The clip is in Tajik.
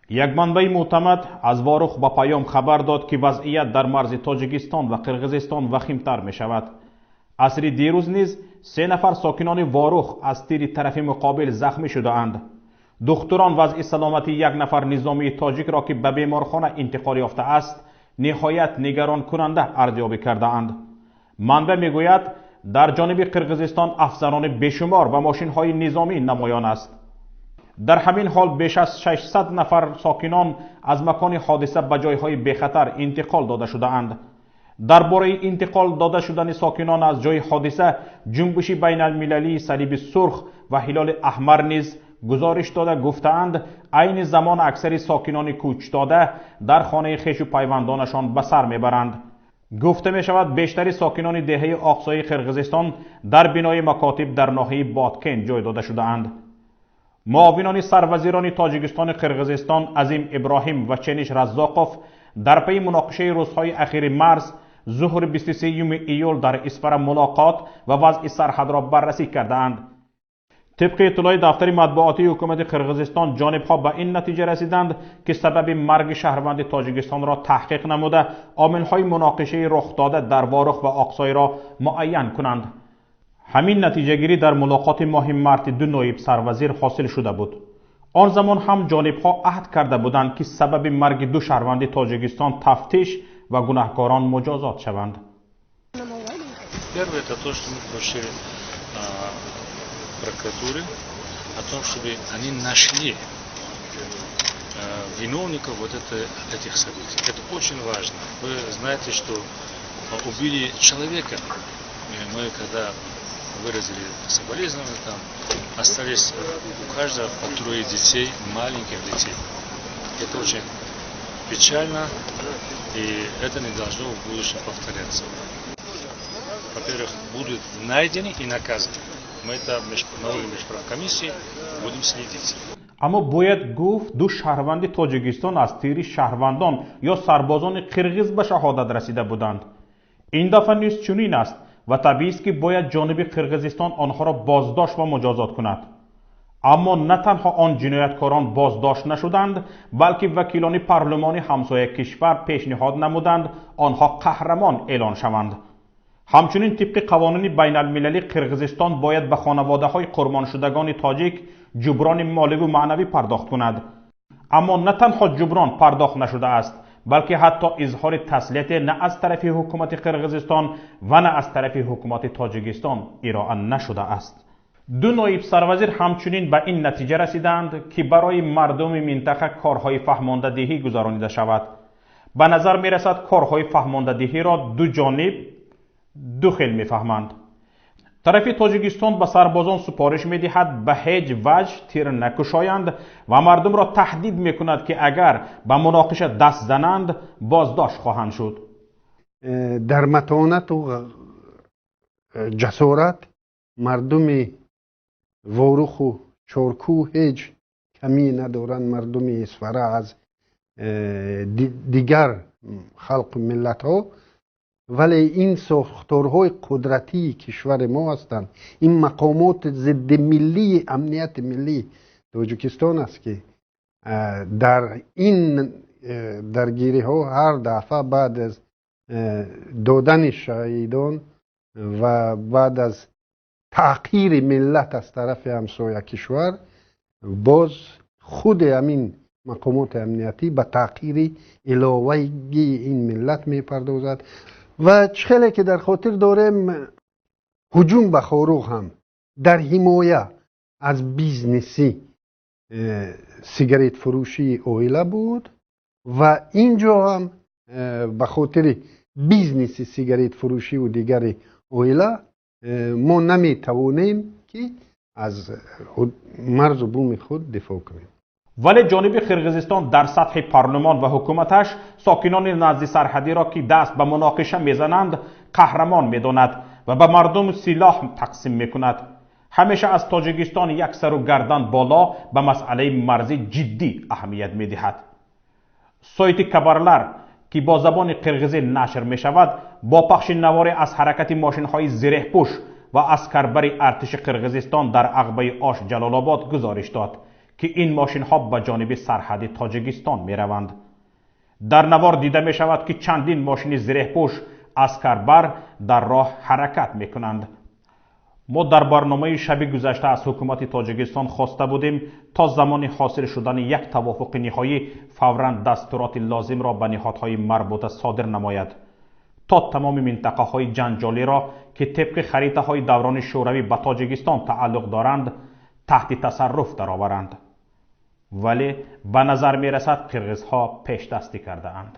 Як манбаи мӯътамад аз Ворух ба Паём хабар дод, ки вазъият дар марзи Тоҷикистон ва Қирғизистон вахимтар мешавад. Асри дирӯз низ се нафар сокинони Ворух аз тири тарафи муқобил захмӣ шудаанд. Духтурон вазъи саломатии як нафар низомии тоҷикро, ки ба беморхона интиқол ёфтааст, ниҳоят нигаронкунанда арзёбӣ кардаанд. Манбаъ мегӯяд, дар ҷониби Қирғизистон афсарони бешумор ва мошинҳои низомӣ намоён аст. Дар ҳамин ҳол беш аз 600 нафар сокинон аз макони ҳодиса ба ҷойҳои бехатар интиқол дода шудаанд. Дар бораи интиқол дода шудани сокинон аз ҷои ҳодиса Ҷунбиши байналмилалии Салиби Сурх ва Ҳилоли Аҳмар низ гузориш дода, гуфтаанд, айни замон аксари сокинони кӯчдода дар хонаи хешу пайвандонашон ба сар мебаранд. Гуфта мешавад, бештари сокинони деҳаи Оқсои Қирғизистон дар бинои макотиб дар ноҳияи Бодкен ҷой дода шудаанд. Муовинони сарвазирони Тоҷикистону Қирғизистон Азим Иброҳим ва Чениш Раззоқов дар пайи муноқишаи рӯзҳои ахири марз зуҳри 23 июл дар Исфара мулоқот ва вазъи сарҳадро баррасӣ кардаанд. Тибқи иттилои дафтари матбуотии ҳукумати Қирғизистон, ҷонибҳо ба ин натиҷа расиданд, ки сабаби марги шаҳрванди Тоҷикистонро таҳқиқ намуда, омилҳои муноқишаи рухдода дар Ворух ва Оқсойро муайян кунанд. Ҳамин натиҷагирӣ дар мулоқоти моҳи марти ду ноиб сарвазир ҳосил шуда буд. Он замон ҳам ҷонибҳо аҳд карда буданд, ки сабаби марги ду шаҳрванди Тоҷикистон тафтиш ва гунаҳкорон муҷозот шаванд. Первое — это то, что мы поручили прокуратуре о том, чтобы они нашли виновников вот этих событий. Это очень важно. Вы знаете, что убили человека. Мы когда выразили соболезнования, там остались у каждого по трое детей, маленьких детей. Это очень печально, и это не должно в будущем повторяться. Во-первых, будут найдены и наказаны. Мы это на уровне межправкомиссии будем следить. Аммо бояд гуфт, ду шаҳрванди Тоҷикистон аз тири шаҳрвандон ё сарбозони қирғиз ба шаҳодат расида буданд. Ин дафъа низ чунин аст ва табиист, ки бояд ҷониби Қирғизистон онҳоро боздошт ва муҷозот кунад. Аммо на танҳо он ҷинояткорон боздошт нашуданд, балки вакилони парлумони ҳамсоя кишвар пешниҳод намуданд, онҳо қаҳрамон эълон шаванд. Ҳамчунин, тибқи қавонини байналмилалӣ, Қирғизистон бояд ба хонаводаҳои қурбоншудагони тоҷик ҷуброни моливу маънавӣ пардохт кунад. Аммо на танҳо ҷуброн пардохт нашудааст, балки ҳатто изҳори таслияте на аз тарафи ҳукумати Қирғизистон ва на аз тарафи ҳукумати Тоҷикистон ироа нашудааст. Ду ноиб сарвазир ҳамчунин ба ин натиҷа расиданд, ки барои мардуми минтақа корҳои фаҳмондадиҳӣ гузаронида шавад. Ба назар мерасад, корҳои фаҳмондадиҳиро ду ҷониб ду хел мефаҳманд. Тарафи Тоҷикистон ба сарбозон супориш медиҳад, ба ҳеҷ ваҷҳ тир накушоянд ва мардумро таҳдид мекунад, ки агар ба муноқиша даст зананд, боздошт хоҳанд шуд. Дар матонату ҷасорат мардуми Воруху Чоркӯ ҳеҷ камӣ надоранд. Мардуми Исфара аз дигар халқу миллатҳо, вале ин сохторҳои қудратии кишвари мо ҳастанд, ин мақомоти зиддимиллии амнияти миллии Тоҷикистон аст, ки дар ин даргириҳо ҳар дафъа баъд аз додани шаҳидон ва баъд аз таҳқири миллат аз тарафи ҳамсоя кишвар, боз худи ҳамин мақомоти амниятӣ ба таҳқири иловагии ин миллат мепардозад. Ва чӣ хеле ки дар хотир дорем, ҳуҷум ба Хоруғ ҳам дар ҳимоя аз бизнеси сигаретфурӯшии оила буд ва ин ҷо ҳам ба хотири бизнеси сигаретфурӯшиву дигари оила мо наметавонем, ки аз марзу буми худ дифоъ кунем. Вале ҷониби Қирғизистон дар сатҳи парлумон ва ҳукуматаш сокинони назди сарҳадиро, ки даст ба муноқиша мезананд, қаҳрамон медонад ва ба мардум силоҳ тақсим мекунад. Ҳамеша аз Тоҷикистон як сару гардан боло ба масъалаи марзӣ ҷиддӣ аҳамият медиҳад. Сайти Кабарлар, ки бо забони қирғизӣ нашр мешавад, бо пахши наворе аз ҳаракати мошинҳои зиреҳпӯш ва аскарбари артиши Қирғизистон дар ағбаи Ош Ҷалолобод гузориш дод. ки ин мошинҳо ба ҷониби сарҳади Тоҷикистон мераванд. Дар навор дида мешавад, ки чандин мошини зиреҳпӯш аскарбар дар роҳ ҳаракат мекунанд. Мо дар барномаи шаби гузашта аз ҳукумати Тоҷикистон хоста будем, то замони ҳосил шудани як тавофуқи ниҳоӣ фавран дастуроти лозимро ба ниҳодҳои марбута содир намояд, то тамоми минтақаҳои ҷанҷолиро, ки тибқи харитаҳои даврони Шӯравӣ ба Тоҷикистон тааллуқ доранд, таҳти тасарруф дароваранд. Вале ба назар мерасад, қирғизҳо пешдастӣ кардаанд.